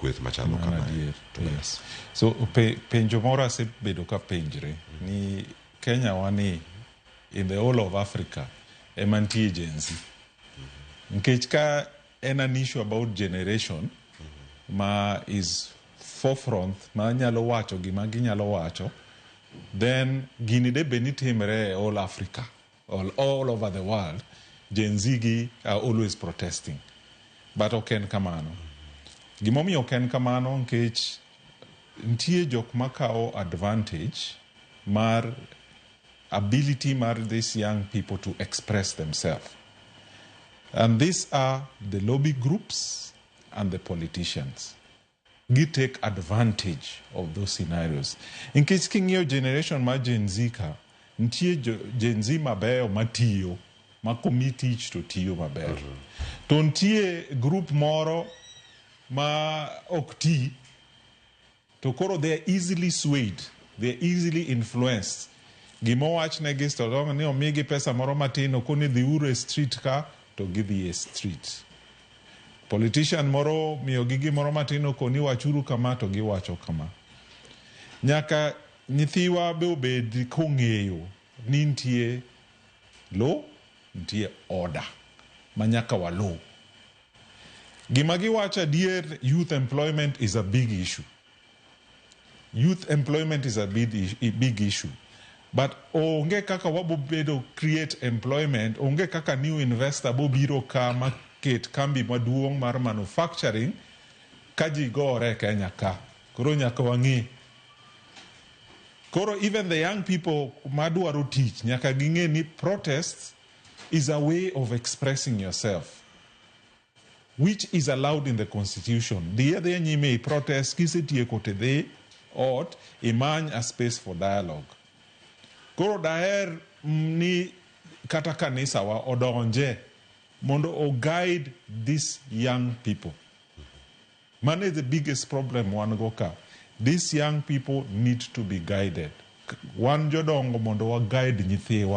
Kweth machalo Mano kamae. adier. To Yes. So penjo moro asebedo ka penjre ni Kenya wani in the whole of Africa ema nitie Gen Z. Nikech ka en an issue about generation ma is forefront ma nyalo wacho gima ginyalo wacho, then gini de bed ni timre e all Africa, all over the world. Gen Z gi are always protesting, but ok en kamano. Gimomiyo ok en kamano nikech nitie jok makawo advantage mar ability mar these young people to express themselves, and these are the lobby groups and the politicians. Gi take advantage of those scenarios nikech king'iyo generation mar Gen Z ka nitie Gen Z mabeyo matiyo ma komi tich to tiyo maber, to nitie group moro ma ok ti, to koro they are easily swayed, they are easily influenced. Gimowachnegi to ni omigi pesa moro matin, okoni dhiuru e street ka, to gidhi e street. Politician moro miyogi gimoro matin, okoni wachuru kama, to giwacho kama. Nyaka nyithiwa be obed kong'eyo ni nitie law, nitie order ma nyaka waluw. Gima giwacho adier, youth employment is a big issue. Youth employment is a big issue, but onge kaka wabobedo create employment, onge kaka new investor bobiro ka maket kambi maduong' mar manufacturing ka ji gore e Kenya ka. Koro nyaka wang'e, koro even the young people madwaro tich nyaka ging'e ni protest is a way of expressing yourself which is allowed in the constitution. Dhi adhiya nyime i protest, kisetieko to idhi ot imany a space for dialogue. Koro daher ni kata kanisa wa odonje mondo o guide these young people. Mano is the biggest problem wan go ka. These young people need to be guided. Wan jodongo mondo wa guide nyithiwa.